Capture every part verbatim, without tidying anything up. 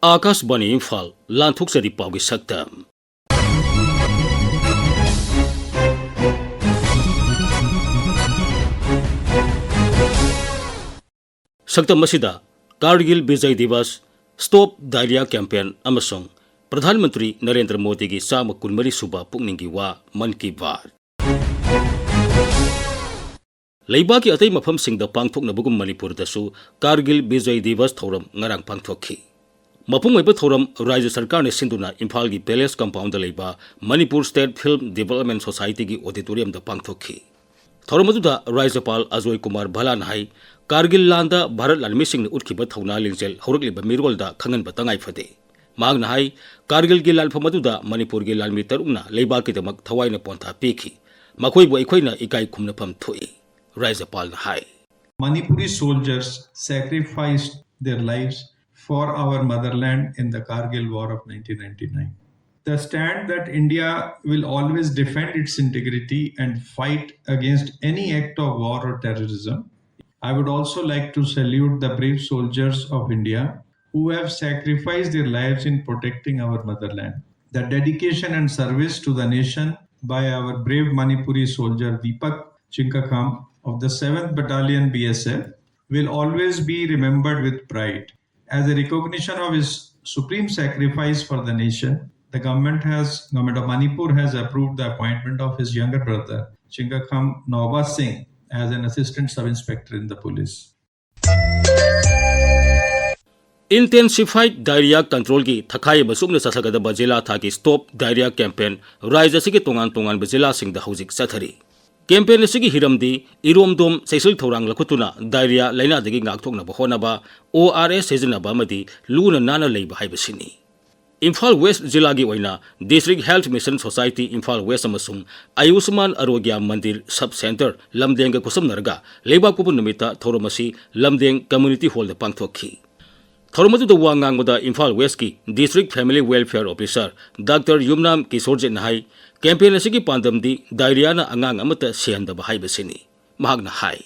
ꯑꯥꯀꯥꯁꯕꯥꯅꯤ ꯏꯝꯐꯥꯜ, ꯂꯥꯟꯊꯣꯛꯆꯔꯤ ꯄꯥꯎꯒꯤ ꯁꯛꯇꯝ꯫ ꯁꯛꯇꯝ ꯑꯁꯤꯗ Kargil Vijay Diwas, stop diarrhoea campaign ꯑꯃꯁꯨꯡ ꯄ꯭ꯔꯙꯥꯟ ꯃꯟꯇ꯭ꯔꯤ ꯅꯔꯦꯟꯗ꯭ꯔ ꯃꯣꯗꯤꯒꯤ ꯆꯥꯝꯃ ꯀꯨꯟꯃꯔꯤ ꯁꯨꯕ ꯄꯨꯛꯅꯤꯡꯒꯤ ꯋꯥ, ꯃꯟ ꯀꯤ ꯕꯥꯠ꯫ ꯂꯩꯕꯥꯛꯀꯤ ꯑꯇꯩ ꯃꯐꯝꯁꯤꯡꯗ ꯄꯥꯡꯊꯣꯛꯅꯕꯒꯨꯝ ꯃꯅꯤꯄꯨꯔꯗꯁꯨ ꯀꯥꯔꯒꯤꯜ ꯕꯤꯖꯌ ꯗꯤꯋꯁ ꯊꯧꯔꯝ ꯉꯔꯥꯡ ꯄꯥꯡꯊꯣꯛꯈꯤ꯫ ꯃꯄꯨꯡ ꯑꯣꯏꯕ ꯊꯧꯔꯝ ꯔꯥꯖ꯭ꯌ ꯁꯔꯀꯥꯔꯅ ꯁꯤꯟꯗꯨꯅ ꯏꯝꯐꯥꯜꯒꯤ ꯄꯦꯂꯦꯁ ꯀꯝꯄꯥꯎꯟꯗ ꯂꯩꯕ ꯃꯅꯤꯄꯨꯔ ꯁ꯭ꯇꯦꯠ ꯐꯤꯜꯝ ꯗꯤꯕꯦꯂꯞꯃꯦꯟ ꯁꯣꯁꯥꯏꯇꯤꯒꯤ ꯑꯣꯗꯤꯇꯣꯔꯤꯌꯝꯗ ꯄꯥꯡꯊꯣꯛꯈꯤ꯫ ꯊꯧꯔꯝ ꯑꯗꯨꯗ ꯔꯥꯖ꯭ꯌꯄꯥꯜ ꯑꯖꯣꯏ ꯀꯨꯃꯥꯔ ꯚꯜꯂꯥꯅ ꯍꯥꯏ, ꯀꯥꯔꯒꯤꯜ ꯂꯥꯟꯗ ꯚꯥꯔꯠ ꯂꯥꯟꯃꯤꯁꯤꯡꯅ ꯎꯠꯈꯤꯕ ꯊꯧꯅꯥ ꯂꯤꯡꯖꯦꯜ ꯍꯧꯔꯛꯂꯤꯕ ꯃꯤꯔꯣꯜꯗ ꯈꯪꯍꯟꯕ ꯇꯉꯥꯏ ꯐꯗꯦ꯫ ꯃꯍꯥꯛꯅ ꯍꯥꯏ, ꯀꯥꯔꯒꯤꯜꯒꯤ ꯂꯥꯟꯐꯝ ꯑꯗꯨꯗ ꯃꯅꯤꯄꯨꯔꯒꯤ ꯂꯥꯟꯃꯤ ꯇꯔꯨꯛꯅ ꯂꯩꯕꯥꯛꯀꯤꯗꯃꯛ ꯊꯋꯥꯏꯅ ꯄꯣꯟꯊꯥ ꯄꯤꯈꯤ꯫ ꯃꯈꯣꯏꯕꯨ ꯑꯩꯈꯣꯏꯅ ꯏꯀꯥꯏ ꯈꯨꯝꯅꯐꯝ ꯊꯣꯛꯏ꯫ ꯔꯥꯖ꯭ꯌꯄꯥꯜꯅ ꯍꯥꯏ꯫ Manipuri soldiers sacrificed their lives for our motherland in the Kargil War of nineteen ninety-nine. The stand that India will always defend its integrity and fight against any act of war or terrorism. I would also like to salute the brave soldiers of India who have sacrificed their lives in protecting our motherland. The dedication and service to the nation by our brave Manipuri soldier Deepak Chinkakham of the seventh Battalion B S F will always be remembered with pride. As a recognition of his supreme sacrifice for the nation, the government has, Government of Manipur has approved the appointment of his younger brother, Chinkakham Naoba Singh, as an assistant sub-inspector in the police. Intensified Diarrhea Controlꯒꯤ ꯊꯈꯥꯏ ꯑꯃ ꯆꯨꯞꯅ ꯆꯠꯊꯒꯗꯕ ꯖꯤꯂꯥ ꯊꯥꯒꯤ stop diarrhoea campaign ꯔꯥꯖ꯭ꯌ ꯑꯁꯤꯒꯤ ꯇꯣꯉꯥꯟ ꯇꯣꯉꯥꯟꯕ ꯖꯤꯂꯥꯁꯤꯡꯗ ꯍꯧꯖꯤꯛ ꯆꯠꯊꯔꯤ꯫ ꯀꯦꯝꯄꯦꯟ ꯑꯁꯤꯒꯤ ꯍꯤꯔꯝꯗꯤ ꯏꯔꯣꯝꯗꯣꯝ ꯆꯦꯛꯁꯤꯜ ꯊꯧꯔꯥꯡ ꯂꯧꯈꯠꯇꯨꯅ ꯗꯥꯏꯔꯤꯌꯥ ꯂꯥꯏꯅꯥꯗꯒꯤ ꯉꯥꯛꯊꯣꯛꯅꯕ ꯍꯣꯠꯅꯕ, ꯑꯣ ꯑꯥꯔ ꯑꯦꯁ ꯁꯤꯖꯤꯟꯅꯕ ꯑꯃꯗꯤ ꯂꯨꯅ ꯅꯥꯟꯅ ꯂꯩꯕ ꯍꯥꯏꯕꯁꯤꯅꯤ꯫ ꯏꯝꯐꯥꯜ ꯋꯦꯁ꯭ꯠ ꯖꯤꯂꯥꯒꯤ ꯑꯣꯏꯅ District Health Mission Society Imphal West ꯑꯃꯁꯨꯡ ꯑꯌꯨꯁꯃꯥꯟ ꯑꯔꯣꯒ꯭ꯌꯥ ꯃꯟꯗꯤꯔ ꯁꯕ ꯁꯦꯟꯇꯔ ꯂꯝꯗꯦꯡꯒ ꯈꯨꯠꯁꯝꯅꯔꯒ ꯂꯩꯕꯥꯛꯄꯣꯛꯄ ꯅꯨꯃꯤꯠꯇ ꯊꯧꯔꯝ ꯑꯁꯤ ꯂꯝꯗꯦꯡ ꯀꯝꯃ꯭ꯌꯨꯅꯤꯇꯤ ꯍꯣꯜꯗ ꯄꯥꯡꯊꯣꯛꯈꯤ꯫ ꯊꯧꯔꯝ ꯑꯗꯨꯗ ꯋꯥ ꯉꯥꯡꯕꯗ ꯏꯝꯐꯥꯜ ꯋꯦꯁ꯭ꯠꯀꯤ District Family Welfare Officer doctor Yumnam ꯀꯤꯁꯣꯔꯖꯤꯠꯅ ꯍꯥꯏ, ꯀꯦꯝꯄꯦꯟ ꯑꯁꯤꯒꯤ ꯄꯥꯟꯗꯝꯗꯤ ꯗꯥꯏꯔꯤꯌꯥꯅ ꯑꯉꯥꯡ ꯑꯃꯠꯇ ꯁꯤꯍꯟꯗꯕ ꯍꯥꯏꯕꯁꯤꯅꯤ꯫ ꯃꯍꯥꯛꯅ ꯍꯥꯏ꯫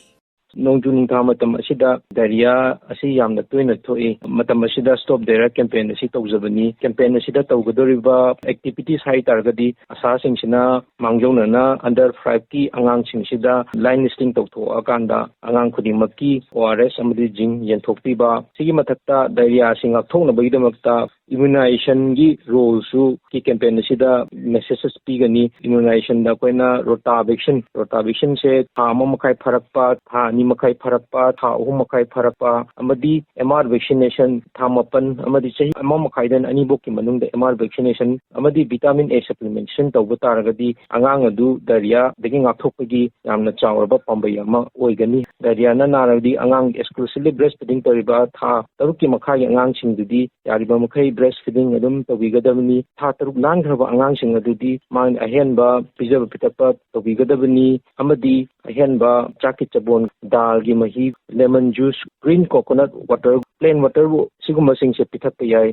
ꯅꯣꯡꯖꯨ ꯅꯤꯡꯊꯥ ꯃꯇꯝ ꯑꯁꯤꯗ diarrhea ꯑꯁꯤ ꯌꯥꯝꯅ ꯇꯣꯏꯅ ꯊꯣꯛꯏ꯫ ꯃꯇꯝ ꯑꯁꯤꯗ Stop Diarrhoea campaign ꯑꯁꯤ ꯇꯧꯖꯕꯅꯤ꯫ Campaign ꯑꯁꯤꯗ ꯇꯧꯒꯗꯧꯔꯤꯕ activities ꯍꯥꯏ ꯇꯥꯔꯒꯗꯤ ꯑꯁꯥꯁꯤꯡꯁꯤꯅ ꯃꯥꯡꯖꯧꯅꯅ under five ꯀꯤ ꯑꯉꯥꯡꯁꯤꯡꯁꯤꯗ line listing ꯇꯧꯊꯣꯛꯑꯀꯥꯟꯗ ꯑꯉꯥꯡ ꯈꯨꯗꯤꯡꯃꯛꯀꯤ O R S ꯑꯃꯗꯤ zinc ꯌꯦꯟꯊꯣꯛꯄꯤꯕ꯫ ꯁꯤꯒꯤ ꯃꯊꯛꯇ diarrhea ꯑꯁꯤ ꯉꯥꯛꯊꯣꯛꯅꯕꯒꯤꯗꯃꯛꯇ immunizationꯒꯤ roleꯁꯨ ꯀꯤ campaign ꯑꯁꯤꯗ messages ꯄꯤꯒꯅꯤ꯫ Immunizationꯗ ꯑꯩꯈꯣꯏꯅ rota vaccine, rota vaccineꯁꯦ ꯊꯥ ꯑꯃ ꯃꯈꯥꯏ ꯐꯥꯔꯛꯄ, ꯊꯥ ꯑꯅꯤ ꯃꯈꯥꯏ ꯐꯥꯔꯛꯄ, ꯊꯥ ꯑꯍꯨꯝ ꯃꯈꯥꯏ ꯐꯥꯔꯛꯄ, ꯑꯃꯗꯤ M R vaccination ꯊꯥ ꯃꯥꯄꯟ ꯑꯃꯗꯤ ꯆꯍꯤ ꯑꯃ ꯃꯈꯥꯏꯗꯩꯅ ꯑꯅꯤꯕꯨꯛꯀꯤ ꯃꯅꯨꯡꯗ M R vaccination ꯑꯃꯗꯤ vitamin A supplementation ꯇꯧꯕ ꯇꯥꯔꯒꯗꯤ ꯑꯉꯥꯡ ꯑꯗꯨ diarrheaꯗꯒꯤ ꯉꯥꯛꯊꯣꯛꯄꯒꯤ ꯌꯥꯝꯅ ꯆꯥꯎꯔꯕ ꯄꯥꯝꯕꯩ ꯑꯃ ꯑꯣꯏꯒꯅꯤ꯫ Diarrheaꯅ ꯅꯥꯔꯕꯗꯤ ꯑꯉꯥꯡ exclusively breastfeeding ꯇꯧꯔꯤꯕ ꯊꯥ ꯇꯔꯨꯛꯀꯤ ꯃꯈꯥꯒꯤ ꯑꯉꯥꯡꯁꯤꯡꯗꯨꯗꯤ ꯌꯥꯔꯤꯕ ꯃꯈꯩ breastfeeding ꯑꯗꯨꯝ ꯇꯧꯕꯤꯒꯗꯕꯅꯤ꯫ ꯊꯥ ꯇꯔꯨꯛ ꯂꯥꯟꯈ꯭ꯔꯕ ꯑꯉꯥꯡꯁꯤꯡ ꯑꯗꯨꯗꯤ ꯃꯥꯒꯤ ꯑꯍꯦꯟꯕ ꯄꯤꯖꯕ ꯄꯤꯊꯛꯄ ꯇꯧꯕꯤꯒꯗꯕꯅꯤ ꯑꯃꯗꯤ ꯑꯍꯦꯟꯕ ꯆꯥꯛꯀꯤ ꯆꯕꯣꯟ, ꯗꯥꯜꯒꯤ ꯃꯍꯤ, lemon juice, green coconut water, plain water ꯁꯤꯒꯨꯝꯕꯁꯤꯡꯁꯦ ꯄꯤꯊꯛꯄ ꯌꯥꯏ꯫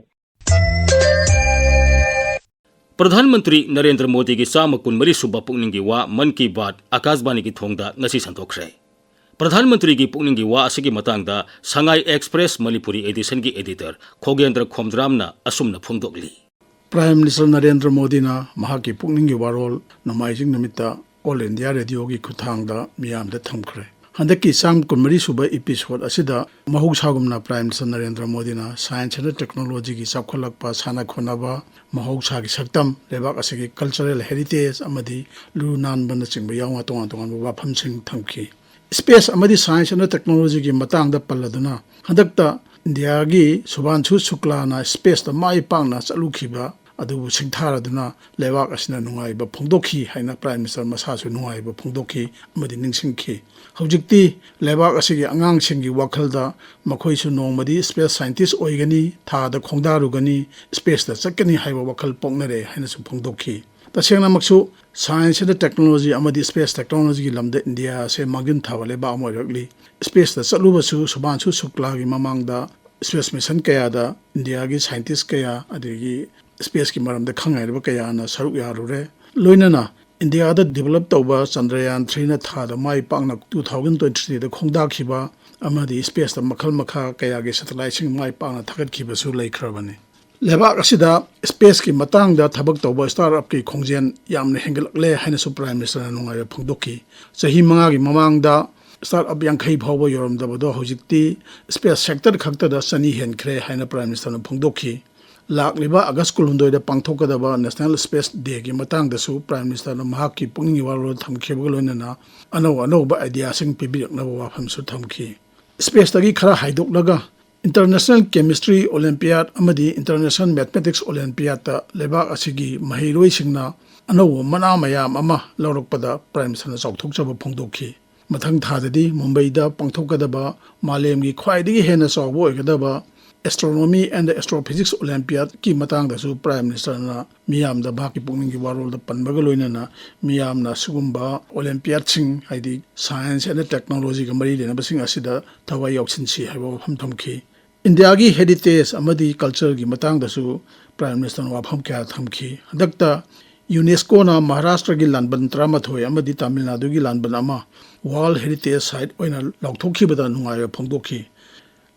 ꯄ꯭ꯔꯙꯥꯟ ꯃꯟꯇ꯭ꯔꯤ ꯅꯔꯦꯟꯗ꯭ꯔ ꯃꯣꯗꯤꯒꯤ ꯆꯥꯝꯃ ꯀꯨꯟꯃꯔꯤ ꯁꯨꯕ ꯄꯨꯛꯅꯤꯡꯒꯤ ꯋꯥ ꯃꯟ ꯀꯤ ꯕꯥꯠ ꯑꯀꯥꯁꯕꯥꯅꯤꯒꯤ ꯊꯣꯡꯗ ꯉꯁꯤ ꯁꯟꯗꯣꯛꯈ꯭ꯔꯦ꯫ ꯄ꯭ꯔꯙꯥꯟ ꯃꯟꯇ꯭ꯔꯤꯒꯤ ꯄꯨꯛꯅꯤꯡꯒꯤ ꯋꯥ ꯑꯁꯤꯒꯤ ꯃꯇꯥꯡꯗ ꯁꯉꯥꯏ ꯑꯦꯛꯁꯄ꯭ꯔꯦꯁ ꯃꯅꯤꯄꯨꯔꯤ editionꯒꯤ editor ꯈꯣꯒꯦꯟꯗ꯭ꯔ ꯈꯣꯝꯗ꯭ꯔꯥꯝꯅ ꯑꯁꯨꯝꯅ ꯐꯣꯡꯗꯣꯛꯂꯤ꯫ Prime Minister ꯅꯔꯦꯟꯗ꯭ꯔ ꯃꯣꯗꯤꯅ ꯃꯍꯥꯛꯀꯤ ꯄꯨꯛꯅꯤꯡꯒꯤ ꯋꯥꯔꯣꯜ ꯅꯣꯡꯃꯥꯏꯖꯤꯡ ꯅꯨꯃꯤꯠꯇ All India Radioꯒꯤ ꯈꯨꯠꯊꯥꯡꯗ ꯃꯤꯌꯥꯝꯗ ꯊꯝꯈ꯭ꯔꯦ꯫ ꯍꯟꯗꯛꯀꯤ ꯆꯥꯝ ꯀꯨꯟꯃꯔꯤ ꯁꯨꯕ episode ꯑꯁꯤꯗ ꯃꯍꯧꯁꯥꯒꯨꯝꯅ Prime Minister ꯅꯔꯦꯟꯗ꯭ꯔ ꯃꯣꯗꯤꯅ science ꯑꯃꯗꯤ technologyꯒꯤ ꯆꯥꯎꯈꯠꯂꯛꯄ, ꯁꯥꯟꯅ ꯈꯣꯠꯅꯕ, ꯃꯍꯧꯁꯥꯒꯤ ꯁꯛꯇꯝ, ꯂꯩꯕꯥꯛ ꯑꯁꯤꯒꯤ cultural heritage ꯑꯃꯗꯤ ꯂꯨ ꯅꯥꯟꯕꯅꯆꯤꯡꯕ ꯌꯥꯎꯅ ꯇꯣꯉꯥꯟ ꯇꯣꯉꯥꯟꯕ ꯋꯥꯐꯝꯁꯤꯡ ꯊꯝꯈꯤ꯫ Space ꯑꯃꯗꯤ science ꯑꯃꯗꯤ technologyꯒꯤ ꯃꯇꯥꯡꯗ ꯄꯜꯂꯗꯨꯅ ꯍꯟꯗꯛꯇ ꯏꯟꯗꯤꯌꯥꯒꯤ ꯁꯨꯚꯥꯟꯁꯨ ꯁꯨꯛꯂꯥꯅ spaceꯇ ꯃꯥꯏ ꯄꯥꯛꯅ ꯆꯠꯂꯨꯈꯤꯕ ꯑꯗꯨꯕꯨ ꯁꯤꯡꯊꯥꯔꯗꯨꯅ ꯂꯩꯕꯥꯛ ꯑꯁꯤꯅ ꯅꯨꯡꯉꯥꯏꯕ ꯐꯣꯡꯗꯣꯛꯈꯤ ꯍꯥꯏꯅ Prime Minister ꯃꯁꯥꯁꯨ ꯅꯨꯡꯉꯥꯏꯕ ꯐꯣꯡꯗꯣꯛꯈꯤ ꯑꯃꯗꯤ ꯅꯤꯡꯁꯤꯡꯈꯤ꯫ ꯍꯧꯖꯤꯛꯇꯤ ꯂꯩꯕꯥꯛ ꯑꯁꯤꯒꯤ ꯑꯉꯥꯡꯁꯤꯡꯒꯤ ꯋꯥꯈꯜꯗ ꯃꯈꯣꯏꯁꯨ ꯅꯣꯡꯃꯗꯤ space scientist ꯑꯣꯏꯒꯅꯤ, ꯊꯥꯗ ꯈꯣꯡꯗꯥꯔꯨꯒꯅꯤ, spaceꯇ ꯆꯠꯀꯅꯤ ꯍꯥꯏꯕ ꯋꯥꯈꯜ ꯄꯣꯛꯅꯔꯦ ꯍꯥꯏꯅꯁꯨ ꯐꯣꯡꯗꯣꯛꯈꯤ꯫ ꯇꯁꯦꯡꯅꯃꯛꯁꯨ science ꯑꯃꯗꯤ technology ꯑꯃꯗꯤ space technologyꯒꯤ ꯂꯝꯗ ꯏꯟꯗꯤꯌꯥ ꯑꯁꯦ ꯃꯥꯡꯖꯤꯟ ꯊꯥꯕ ꯂꯩꯕꯥꯛ ꯑꯃ ꯑꯣꯏꯔꯛꯂꯤ꯫ Spaceꯇ ꯆꯠꯂꯨꯕꯁꯨ ꯁꯨꯚꯥꯟꯁꯨ ꯁꯨꯛꯂꯥꯒꯤ ꯃꯃꯥꯡꯗ space mission ꯀꯌꯥꯗ ꯏꯟꯗꯤꯌꯥꯒꯤ scientist ꯀꯌꯥ, ꯑꯗꯒꯤ spaceꯀꯤ ꯃꯔꯝꯗ ꯈꯪ ꯍꯩꯔꯕ ꯀꯌꯥꯅ ꯁꯔꯨꯛ ꯌꯥꯔꯨꯔꯦ꯫ ꯂꯣꯏꯅꯅ ꯏꯟꯗꯤꯌꯥꯗ ꯗꯤꯕꯦꯂꯞ ꯇꯧꯕ ꯆꯟꯗ꯭ꯔꯌꯥꯟ ꯊ꯭ꯔꯤꯅ ꯊꯥꯗ ꯃꯥꯏ ꯄꯥꯛꯅ ꯇꯨ ꯊꯥꯎꯖꯟ ꯇ꯭ꯋꯦꯟꯇꯤ ꯊ꯭ꯔꯤꯗ ꯈꯣꯡꯗꯥꯈꯤꯕ ꯑꯃꯗꯤ ꯁ꯭ꯄꯦꯁꯇ ꯃꯈꯜ ꯃꯈꯥ ꯀꯌꯥꯒꯤ ꯁꯦꯇꯦꯂꯥꯏꯠꯁꯤꯡ ꯃꯥꯏ ꯄꯥꯛꯅ ꯊꯥꯒꯠꯈꯤꯕꯁꯨ ꯂꯩꯈ꯭ꯔꯕꯅꯤ꯫ ꯂꯩꯕꯥꯛ ꯑꯁꯤꯗ ꯁ꯭ꯄꯦꯁꯀꯤ ꯃꯇꯥꯡꯗ ꯊꯕꯛ ꯇꯧꯕ ꯁ꯭ꯇꯥꯔꯠ ꯑꯞꯀꯤ ꯈꯣꯡꯖꯦꯜ ꯌꯥꯝꯅ ꯍꯦꯟꯒꯠꯂꯛꯂꯦ ꯍꯥꯏꯅꯁꯨ ꯄ꯭ꯔꯥꯏꯝ ꯃꯤꯅꯤꯁꯇꯔꯅ ꯅꯨꯡꯉꯥꯏꯕ ꯐꯣꯡꯗꯣꯛꯈꯤ꯫ ꯆꯍꯤ ꯃꯉꯥꯒꯤ ꯃꯃꯥꯡꯗ ꯁ꯭ꯇꯥꯔꯠ ꯑꯞ ꯌꯥꯡꯈꯩ ꯐꯥꯎꯕ ꯌꯧꯔꯝꯗꯕꯗꯣ ꯍꯧꯖꯤꯛꯇꯤ ꯁ꯭ꯄꯦꯁ ꯁꯦꯛꯇꯔ ꯈꯛꯇꯗ ꯆꯅꯤ ꯍꯦꯟꯈ꯭ꯔꯦ ꯍꯥꯏꯅ ꯄ꯭ꯔꯥꯏꯝ ꯃꯤꯅꯤꯁꯇꯔꯅ ꯐꯣꯡꯗꯣꯛꯈꯤ꯫ ꯂꯥꯛꯂꯤꯕ ꯑꯥꯒꯁ ꯀꯨꯟꯍꯨꯝꯗꯣꯏꯗ ꯄꯥꯡꯊꯣꯛꯀꯗꯕ ꯅꯦꯁꯅꯦꯜ ꯁ꯭ꯄꯦꯁ ꯗꯦꯒꯤ ꯃꯇꯥꯡꯗꯁꯨ ꯄ꯭ꯔꯥꯏꯝ ꯃꯤꯅꯤꯁꯇꯔꯅ ꯃꯍꯥꯛꯀꯤ ꯄꯨꯛꯅꯤꯡꯒꯤ ꯋꯥꯔꯣꯜ ꯊꯝꯈꯤꯕꯒ ꯂꯣꯏꯅꯅ ꯑꯅꯧ ꯑꯅꯧꯕ ꯑꯥꯏꯗꯤꯌꯥꯁꯤꯡ ꯄꯤꯕꯤꯔꯛꯅꯕ ꯋꯥꯐꯝꯁꯨ ꯊꯝꯈꯤ꯫ ꯁ꯭ꯄꯦꯁꯇꯒꯤ ꯈꯔ ꯍꯥꯏꯗꯣꯛꯂꯒ, ꯏꯟꯇꯔꯅꯦꯁꯅꯦꯜ ꯀꯦꯃꯤꯁꯇ꯭ꯔꯤ ꯑꯣꯂꯦꯝꯄꯤꯌꯥꯠ ꯑꯃꯗꯤ ꯏꯟꯇꯔꯅꯦꯁꯅꯦꯜ ꯃꯦꯊꯃꯦꯇꯤꯛꯁ ꯑꯣꯂꯦꯝꯄꯤꯌꯥꯠꯇ ꯂꯩꯕꯥꯛ ꯑꯁꯤꯒꯤ ꯃꯍꯩꯔꯣꯏꯁꯤꯡꯅ ꯑꯅꯧꯕ ꯃꯅꯥ ꯃꯌꯥꯝ ꯑꯃ ꯂꯧꯔꯛꯄꯗ ꯄ꯭ꯔꯥꯏꯝ ꯃꯤꯅꯤꯁꯇꯔꯅ ꯆꯥꯎꯊꯣꯛꯆꯕ ꯐꯣꯡꯗꯣꯛꯈꯤ꯫ ꯃꯊꯪ ꯊꯥꯗꯗꯤ ꯃꯨꯝꯕꯩꯗ ꯄꯥꯡꯊꯣꯛꯀꯗꯕ ꯃꯥꯂꯦꯝꯒꯤ ꯈ꯭ꯋꯥꯏꯗꯒꯤ ꯍꯦꯟꯅ ꯆꯥꯎꯕ ꯑꯣꯏꯒꯗꯕ Astronomy and Astrophysics Olympiadꯀꯤ ꯃꯇꯥꯡꯗꯁꯨ ꯄ꯭ꯔꯥꯏꯝ ꯃꯤꯅꯤꯁꯇꯔꯅ ꯃꯤꯌꯥꯝꯗ ꯃꯍꯥꯛꯀꯤ ꯄꯨꯛꯅꯤꯡꯒꯤ ꯋꯥꯔꯣꯜꯗ ꯄꯟꯕꯒ ꯂꯣꯏꯅꯅ ꯃꯤꯌꯥꯝꯅ ꯁꯤꯒꯨꯝꯕ ꯑꯣꯂꯦꯝꯄꯤꯌꯥꯠꯁꯤꯡ, ꯍꯥꯏꯗꯤ science and technologyꯒ ꯃꯔꯤ ꯂꯩꯅꯕꯁꯤꯡ ꯑꯁꯤꯗ ꯊꯋꯥꯏ ꯌꯥꯎꯁꯤꯟꯁꯤ ꯍꯥꯏꯕ ꯋꯥꯐꯝ ꯊꯝꯈꯤ꯫ ꯏꯟꯗꯤꯌꯥꯒꯤ ꯍꯦꯔꯤꯇꯦꯖ ꯑꯃꯗꯤ ꯀꯜꯆꯔꯒꯤ ꯃꯇꯥꯡꯗꯁꯨ ꯄ꯭ꯔꯥꯏꯝ ꯃꯤꯅꯤꯁꯇꯔꯅ ꯋꯥꯐꯝ ꯀꯌꯥ ꯊꯝꯈꯤ꯫ ꯍꯟꯗꯛꯇ ꯌꯨꯅꯦꯁꯀꯣꯅ ꯃꯍꯥꯔꯥꯁꯇ꯭ꯔꯒꯤ ꯂꯥꯟꯕꯟ ꯇꯔꯥꯃꯥꯊꯣꯏ ꯑꯃꯗꯤ ꯇꯥꯃꯤꯜ ꯅꯥꯗꯨꯒꯤ ꯂꯥꯟꯕꯟ ꯑꯃ ꯋꯥꯔꯜꯗ ꯍꯦꯔꯤꯇꯦꯖ ꯁꯥꯏꯠ ꯑꯣꯏꯅ ꯂꯥꯎꯊꯣꯛꯈꯤꯕꯗ ꯅꯨꯡꯉꯥꯏꯕ ꯐꯣꯡꯗꯣꯛꯈꯤ꯫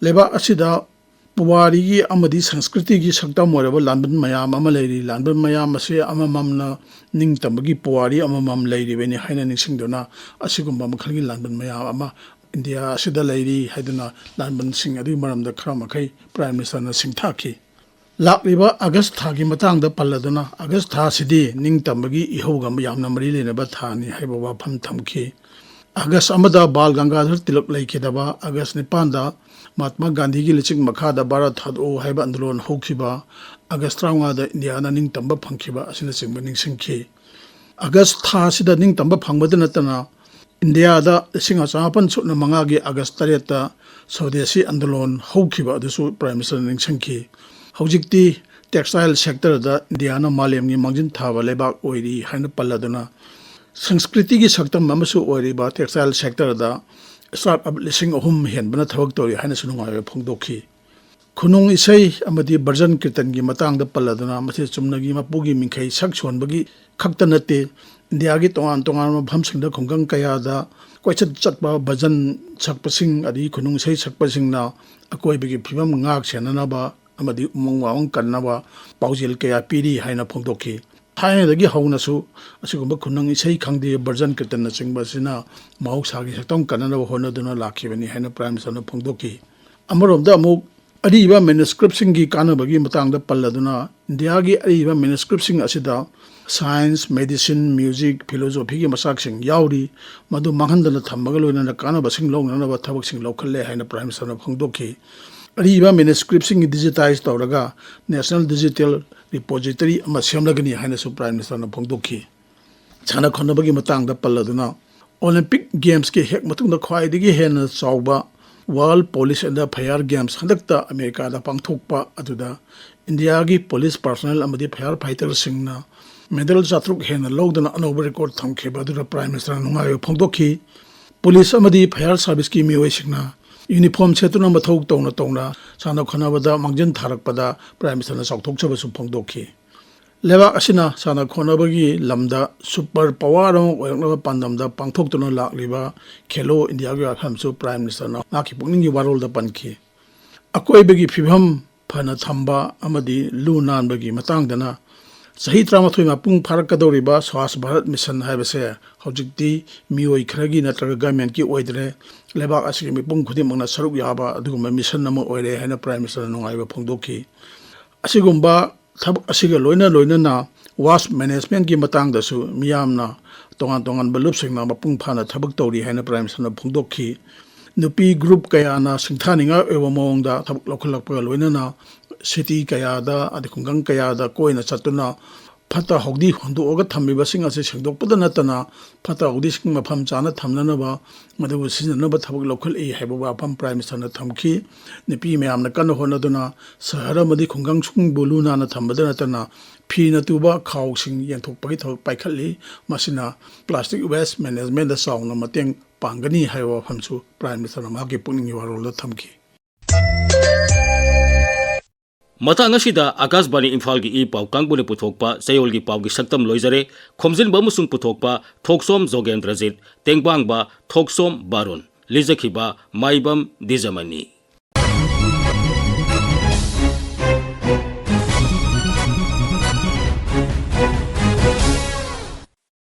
ꯂꯩꯕꯥꯛ ꯑꯁꯤꯗ ꯄꯨꯋꯥꯔꯤꯒꯤ ꯑꯃꯗꯤ ꯁꯪꯁꯀ꯭ꯔꯤꯇꯤꯒꯤ ꯁꯛꯇꯝ ꯑꯣꯏꯔꯕ ꯂꯥꯟꯕꯟ ꯃꯌꯥꯝ ꯑꯃ ꯂꯩꯔꯤ꯫ ꯂꯥꯟꯕꯟ ꯃꯌꯥꯝ ꯑꯁꯤ ꯑꯃꯃꯝꯅ ꯅꯤꯡꯇꯝꯕꯒꯤ ꯄꯨꯋꯥꯔꯤ ꯑꯃꯃꯝ ꯂꯩꯔꯤꯕꯅꯤ ꯍꯥꯏꯅ ꯅꯤꯡꯁꯤꯡꯗꯨꯅ ꯑꯁꯤꯒꯨꯝꯕ ꯃꯈꯜꯒꯤ ꯂꯥꯟꯕꯟ ꯃꯌꯥꯝ ꯑꯃ ꯏꯟꯗꯤꯌꯥ ꯑꯁꯤꯗ ꯂꯩꯔꯤ ꯍꯥꯏꯗꯨꯅ ꯂꯥꯟꯕꯟꯁꯤꯡ ꯑꯗꯨꯒꯤ ꯃꯔꯝꯗ ꯈꯔ ꯃꯈꯩ ꯄ꯭ꯔꯥꯏꯝ ꯃꯤꯅꯤꯁꯇꯔꯅ ꯁꯤꯡꯊꯥꯈꯤ꯫ ꯂꯥꯛꯂꯤꯕ ꯑꯥꯒꯁ ꯊꯥꯒꯤ ꯃꯇꯥꯡꯗ ꯄꯜꯂꯗꯨꯅ, ꯑꯥꯒꯁ ꯊꯥ ꯑꯁꯤꯗꯤ ꯅꯤꯡꯇꯝꯕꯒꯤ ꯏꯍꯧꯒ ꯌꯥꯝꯅ ꯃꯔꯤ ꯂꯩꯅꯕ ꯊꯥꯅꯤ ꯍꯥꯏꯕ ꯋꯥꯐꯝ ꯊꯝꯈꯤ꯫ ꯑꯥꯒꯁ ꯑꯃꯗ ꯕꯥꯜ ꯒꯪꯒꯥꯙꯔ ꯇꯤꯂꯛ ꯂꯩꯈꯤꯗꯕ, ꯑꯥꯒꯁ ꯅꯤꯄꯥꯟꯗ ꯃꯍꯥꯠꯃꯥ ꯒꯥꯟꯙꯤꯒꯤ ꯂꯨꯆꯤꯡ ꯃꯈꯥꯗ ꯚꯥꯔꯠ ꯊꯥꯗꯣꯛꯎ ꯍꯥꯏꯕ ꯑꯟꯗꯣꯂꯣꯟ ꯍꯧꯈꯤꯕ, ꯑꯥꯒꯁ ꯇꯔꯥꯃꯉꯥꯗ ꯏꯟꯗꯤꯌꯥꯅ ꯅꯤꯡꯇꯝꯕ ꯐꯪꯈꯤꯕ ꯑꯁꯤꯅꯆꯤꯡꯕ ꯅꯤꯡꯁꯤꯡꯈꯤ꯫ ꯑꯥꯒꯁ ꯊꯥ ꯑꯁꯤꯗ ꯅꯤꯡꯇꯝꯕ ꯐꯪꯕꯗ ꯅꯠꯇꯅ ꯏꯟꯗꯤꯌꯥꯗ ꯂꯤꯁꯤꯡ ꯑꯃ ꯆꯃꯥꯄꯟ ꯁꯨꯞꯅ ꯃꯉꯥꯒꯤ ꯑꯥꯒꯁ ꯇꯔꯦꯠꯇ ꯁ꯭ꯋꯗꯦꯁꯤ ꯑꯟꯗꯣꯂꯣꯟ ꯍꯧꯈꯤꯕ ꯑꯗꯨꯁꯨ ꯄ꯭ꯔꯥꯏꯝ ꯃꯤꯅꯤꯁꯇꯔꯅ ꯅꯤꯡꯁꯤꯡꯈꯤ꯫ ꯍꯧꯖꯤꯛꯇꯤ textile sectorꯗ ꯏꯟꯗꯤꯌꯥꯅ ꯃꯥꯂꯦꯝꯒꯤ ꯃꯥꯡꯖꯤꯟ ꯊꯥꯕ ꯂꯩꯕꯥꯛ ꯑꯣꯏꯔꯤ ꯍꯥꯏꯅ ꯄꯜꯂꯗꯨꯅ, ꯁꯪꯁꯀ꯭ꯔꯤꯇꯤꯒꯤ ꯁꯛꯇꯝ ꯑꯃꯁꯨ ꯑꯣꯏꯔꯤꯕ textile sectorꯗ ꯁ꯭ꯇꯥꯔꯠ ꯑꯞ ꯂꯤꯁꯤꯡ ꯑꯍꯨꯝ ꯍꯦꯟꯕꯅ ꯊꯕꯛ ꯇꯧꯔꯤ ꯍꯥꯏꯅꯁꯨ ꯅꯨꯡꯉꯥꯏꯕ ꯐꯣꯡꯗꯣꯛꯈꯤ꯫ ꯈꯨꯅꯨꯡ ꯏꯁꯩ ꯑꯃꯗꯤ ꯚꯖꯟ ꯀꯤꯔꯇꯟꯒꯤ ꯃꯇꯥꯡꯗ ꯄꯜꯂꯗꯨꯅ, ꯃꯁꯤ ꯆꯨꯝꯅꯒꯤ ꯃꯄꯨꯒꯤ ꯃꯤꯡꯈꯩ ꯁꯛ ꯁꯣꯟꯕꯒꯤ ꯈꯛꯇ ꯅꯠꯇꯦ, ꯏꯟꯗꯤꯌꯥꯒꯤ ꯇꯣꯉꯥꯟ ꯇꯣꯉꯥꯟꯕ ꯃꯐꯝꯁꯤꯡꯗ ꯈꯨꯡꯒꯪ ꯀꯌꯥꯗ ꯀꯣꯏꯆꯠ ꯆꯠꯄ ꯚꯖꯟ ꯁꯛꯄꯁꯤꯡ ꯑꯗꯒꯤ ꯈꯨꯅꯨꯡ ꯏꯁꯩ ꯁꯛꯄꯁꯤꯡꯅ ꯑꯀꯣꯏꯕꯒꯤ ꯐꯤꯕꯝ ꯉꯥꯛ ꯁꯦꯟꯅꯅꯕ ꯑꯃꯗꯤ ꯎꯃꯪ ꯋꯥꯃꯪ ꯀꯟꯅꯕ ꯄꯥꯎꯖꯦꯜ ꯀꯌꯥ ꯄꯤꯔꯤ ꯍꯥꯏꯅ ꯐꯣꯡꯗꯣꯛꯈꯤ꯫ ꯊꯥꯏꯅꯗꯒꯤ ꯍꯧꯅꯁꯨ ꯑꯁꯤꯒꯨꯝꯕ ꯈꯨꯅꯨꯡ ꯏꯁꯩ ꯈꯪꯗꯦ, ꯚꯖꯟ ꯀꯤꯔꯇꯟꯅꯆꯤꯡꯕ ꯑꯁꯤꯅ ꯃꯍꯧꯁꯥꯒꯤ ꯁꯛꯇꯝ ꯀꯟꯅꯅꯕ ꯍꯣꯠꯅꯗꯨꯅ ꯂꯥꯛꯈꯤꯕꯅꯤ ꯍꯥꯏꯅ Prime Ministerꯅ ꯐꯣꯡꯗꯣꯛꯈꯤ꯫ ꯑꯃꯔꯣꯝꯗ ꯑꯃꯨꯛ ꯑꯔꯤꯕ ꯃꯦꯅꯨꯁꯀ꯭ꯔꯤꯞꯁꯤꯡꯒꯤ ꯀꯥꯟꯅꯕꯒꯤ ꯃꯇꯥꯡꯗ ꯄꯜꯂꯗꯨꯅ, ꯏꯟꯗꯤꯌꯥꯒꯤ ꯑꯔꯤꯕ ꯃꯦꯅꯨꯁꯀ꯭ꯔꯤꯞꯁꯤꯡ ꯑꯁꯤꯗ ꯁꯥꯏꯟꯁ, ꯃꯦꯗꯤꯁꯤꯟ, ꯃ꯭ꯌꯨꯖꯤꯛ, ꯐꯤꯂꯣꯖꯣꯐꯤꯒꯤ ꯃꯆꯥꯛꯁꯤꯡ ꯌꯥꯎꯔꯤ꯫ ꯃꯗꯨ ꯃꯥꯡꯍꯟꯗꯅ ꯊꯝꯕꯒ ꯂꯣꯏꯅꯅ ꯀꯥꯟꯅꯕꯁꯤꯡ ꯂꯧꯅꯅꯕ ꯊꯕꯛꯁꯤꯡ ꯂꯧꯈꯠꯂꯦ ꯍꯥꯏꯅ Prime Ministerꯅ ꯐꯣꯡꯗꯣꯛꯈꯤ꯫ ꯑꯔꯤꯕ ꯃꯦꯅꯨꯁꯀ꯭ꯔꯤꯞꯁꯤꯡ ꯗꯤꯖꯤꯇꯥꯏꯖ ꯇꯧꯔꯒ ꯅꯦꯁꯅꯦꯜ ꯗꯤꯖꯤꯇꯦꯜ ꯔꯤꯄꯣꯖꯤꯇꯔꯤ ꯑꯃ ꯁꯦꯝꯂꯒꯅꯤ ꯍꯥꯏꯅꯁꯨ Prime Ministerꯅ ꯐꯣꯡꯗꯣꯛꯈꯤ꯫ ꯁꯥꯟꯅ ꯈꯣꯠꯅꯕꯒꯤ ꯃꯇꯥꯡꯗ ꯄꯜꯂꯗꯨꯅ, ꯑꯣꯂꯤꯝꯄꯤꯛ ꯒꯦꯝꯁꯀꯤ ꯍꯦꯛ ꯃꯇꯨꯡꯗ ꯈ꯭ꯋꯥꯏꯗꯒꯤ ꯍꯦꯟꯅ ꯆꯥꯎꯕ World Police and Fire Games ꯍꯟꯗꯛꯇ ꯑꯃꯦꯔꯤꯀꯥꯗ ꯄꯥꯡꯊꯣꯛꯄ ꯑꯗꯨꯗ ꯏꯟꯗꯤꯌꯥꯒꯤ ꯄꯨꯂꯤꯁ ꯄꯥꯔꯁꯣꯅꯦꯜ ꯑꯃꯗꯤ ꯐꯥꯌꯔ ꯐꯥꯏꯇꯔꯁꯤꯡꯅ ꯃꯦꯗꯜ ꯆꯥꯇ꯭ꯔꯨꯛ ꯍꯦꯟꯅ ꯂꯧꯗꯨꯅ ꯑꯅꯧꯕ ꯔꯦꯀꯣꯔꯗ ꯊꯝꯈꯤꯕ ꯑꯗꯨꯗ Prime Ministerꯅ ꯅꯨꯡꯉꯥꯏꯕ ꯐꯣꯡꯗꯣꯛꯈꯤ꯫ ꯄꯨꯂꯤꯁ ꯑꯃꯗꯤ ꯐꯥꯌꯔ ꯁꯥꯔꯚꯤꯁꯀꯤ ꯃꯤꯑꯣꯏꯁꯤꯡꯅ ꯌꯨꯅꯤꯐꯣꯔꯝ ꯁꯦꯠꯇꯨꯅ ꯃꯊꯧ ꯇꯧꯅ ꯇꯧꯅ ꯁꯥꯟꯅ ꯈꯣꯠꯅꯕꯗ ꯃꯥꯡꯖꯤꯟ ꯊꯥꯔꯛꯄꯗ Prime Ministerꯅ ꯆꯥꯎꯊꯣꯛꯆꯕꯁꯨ ꯐꯣꯡꯗꯣꯛꯈꯤ꯫ ꯂꯩꯕꯥꯛ ꯑꯁꯤꯅ ꯁꯥꯟꯅ ꯈꯣꯠꯅꯕꯒꯤ ꯂꯝꯗ ꯁꯨꯄꯔ ꯄꯋꯥꯔ ꯑꯃ ꯑꯣꯏꯔꯛꯅꯕ ꯄꯥꯟꯗꯝꯗ ꯄꯥꯡꯊꯣꯛꯇꯨꯅ ꯂꯥꯛꯂꯤꯕ ꯈꯦꯂꯣ ꯏꯟꯗꯤꯌꯥꯒꯤ ꯋꯥꯐꯝꯁꯨ Prime Ministerꯅ ꯃꯍꯥꯛꯀꯤ ꯄꯨꯛꯅꯤꯡꯒꯤ ꯋꯥꯔꯣꯜꯗ ꯄꯟꯈꯤ꯫ ꯑꯀꯣꯏꯕꯒꯤ ꯐꯤꯕꯝ ꯐꯅ ꯊꯝꯕ ꯑꯃꯗꯤ ꯂꯨ ꯅꯥꯟꯕꯒꯤ ꯃꯇꯥꯡꯗꯅ, ꯆꯍꯤ ꯇꯔꯥꯃꯥꯊꯣꯏ ꯃꯄꯨꯡ ꯐꯥꯔꯛꯀꯗꯧꯔꯤꯕ ꯁ꯭ꯋꯥꯁ ꯚꯥꯔꯠ ꯃꯤꯁꯟ ꯍꯥꯏꯕꯁꯦ ꯍꯧꯖꯤꯛꯇꯤ ꯃꯤꯑꯣꯏ ꯈꯔꯒꯤ ꯅꯠꯇ꯭ꯔꯒ ꯒꯚꯔꯟꯃꯦꯟꯠꯀꯤ ꯑꯣꯏꯗ꯭ꯔꯦ, ꯂꯩꯕꯥꯛ ꯑꯁꯤꯒꯤ ꯃꯤꯄꯨꯝ ꯈꯨꯗꯤꯡꯃꯛꯅ ꯁꯔꯨꯛ ꯌꯥꯕ ꯑꯗꯨꯒꯨꯝꯕ ꯃꯤꯁꯟ ꯑꯃ ꯑꯣꯏꯔꯦ ꯍꯥꯏꯅ Prime Ministerꯅ ꯅꯨꯡꯉꯥꯏꯕ ꯐꯣꯡꯗꯣꯛꯈꯤ꯫ ꯑꯁꯤꯒꯨꯝꯕ ꯊꯕꯛ ꯑꯁꯤꯒ ꯂꯣꯏꯅ ꯂꯣꯏꯅꯅ ꯋꯦꯁ ꯃꯦꯅꯦꯖꯃꯦꯟꯠꯀꯤ ꯃꯇꯥꯡꯗꯁꯨ ꯃꯤꯌꯥꯝꯅ ꯇꯣꯉꯥꯟ ꯇꯣꯉꯥꯟꯕ ꯂꯨꯞꯁꯤꯡꯅ ꯃꯄꯨꯡ ꯐꯥꯅ ꯊꯕꯛ ꯇꯧꯔꯤ ꯍꯥꯏꯅ Prime Ministerꯅ ꯐꯣꯡꯗꯣꯛꯈꯤ꯫ ꯅꯨꯄꯤ ꯒ꯭ꯔꯨꯞ ꯀꯌꯥꯅ ꯁꯤꯡꯊꯥꯅꯤꯡꯉꯥꯏ ꯑꯣꯏꯕ ꯃꯑꯣꯡꯗ ꯊꯕꯛ ꯂꯧꯈꯠꯂꯛꯄꯒ ꯂꯣꯏꯅꯅ ꯁꯤꯇꯤ ꯀꯌꯥꯗ ꯑꯗꯩ ꯈꯨꯡꯒꯪ ꯀꯌꯥꯗ ꯀꯣꯏꯅ ꯆꯠꯇꯨꯅ ꯐꯠꯇ ꯍꯥꯎꯗꯤ ꯍꯨꯟꯗꯣꯛꯑꯒ ꯊꯝꯃꯤꯕꯁꯤꯡ ꯑꯁꯤ ꯁꯦꯡꯗꯣꯛꯄꯗ ꯅꯠꯇꯅ ꯐꯠꯇ ꯍꯥꯎꯗꯤꯁꯤꯡ ꯃꯐꯝ ꯆꯥꯅ ꯊꯝꯅꯅꯕ, ꯃꯗꯨꯕꯨ ꯁꯤꯖꯤꯟꯅꯅꯕ ꯊꯕꯛ ꯂꯧꯈꯠꯂꯛꯏ ꯍꯥꯏꯕ ꯋꯥꯐꯝ Prime Ministerꯅ ꯊꯝꯈꯤ꯫ ꯅꯨꯄꯤ ꯃꯌꯥꯝꯅ ꯀꯟꯅ ꯍꯣꯠꯅꯗꯨꯅ ꯁꯍꯔ ꯑꯃꯗꯤ ꯈꯨꯡꯒꯪꯁꯤꯡꯕꯨ ꯂꯨ ꯅꯥꯟꯅ ꯊꯝꯕꯗ ꯅꯠꯇꯅ ꯐꯤꯅ ꯇꯨꯕ ꯈꯥꯎꯁꯤꯡ ꯌꯦꯟꯊꯣꯛꯄꯒꯤ ꯊꯕꯛ ꯄꯥꯏꯈꯠꯂꯤ꯫ ꯃꯁꯤꯅ plastic waste managementꯗ ꯆꯥꯎꯅ ꯃꯇꯦꯡ ꯄꯥꯡꯒꯅꯤ ꯍꯥꯏꯕ ꯋꯥꯐꯝꯁꯨ Prime Ministerꯅ ꯃꯍꯥꯛꯀꯤ ꯄꯨꯛꯅꯤꯡꯒꯤ ꯋꯥꯔꯣꯜꯗ ꯊꯝꯈꯤ꯫ ꯃꯇꯥꯡ ꯑꯁꯤꯗ ꯑꯀꯥꯁꯕꯥꯅꯤ ꯏꯝꯐꯥꯜꯒꯤ ꯏ ꯄꯥꯎ ꯀꯥꯡꯕꯨꯅ ꯄꯨꯊꯣꯛꯄ ꯆꯌꯣꯜꯒꯤ ꯄꯥꯎꯒꯤ ꯁꯛꯇꯝ ꯂꯣꯏꯖꯔꯦ꯫ ꯈꯣꯝꯖꯤꯟꯕ ꯑꯃꯁꯨꯡ ꯄꯨꯊꯣꯛꯄ ꯊꯣꯛꯆꯣꯝ ꯖꯣꯒꯦꯟꯗ꯭ꯔꯖꯤꯠ, ꯇꯦꯡꯕꯥꯡꯕ ꯊꯣꯛꯆꯣꯝ ꯕꯥꯔꯨꯟ, ꯂꯤꯖꯈꯤꯕ ꯃꯥꯏꯕꯝ ꯗꯤꯖꯃꯅꯤ꯫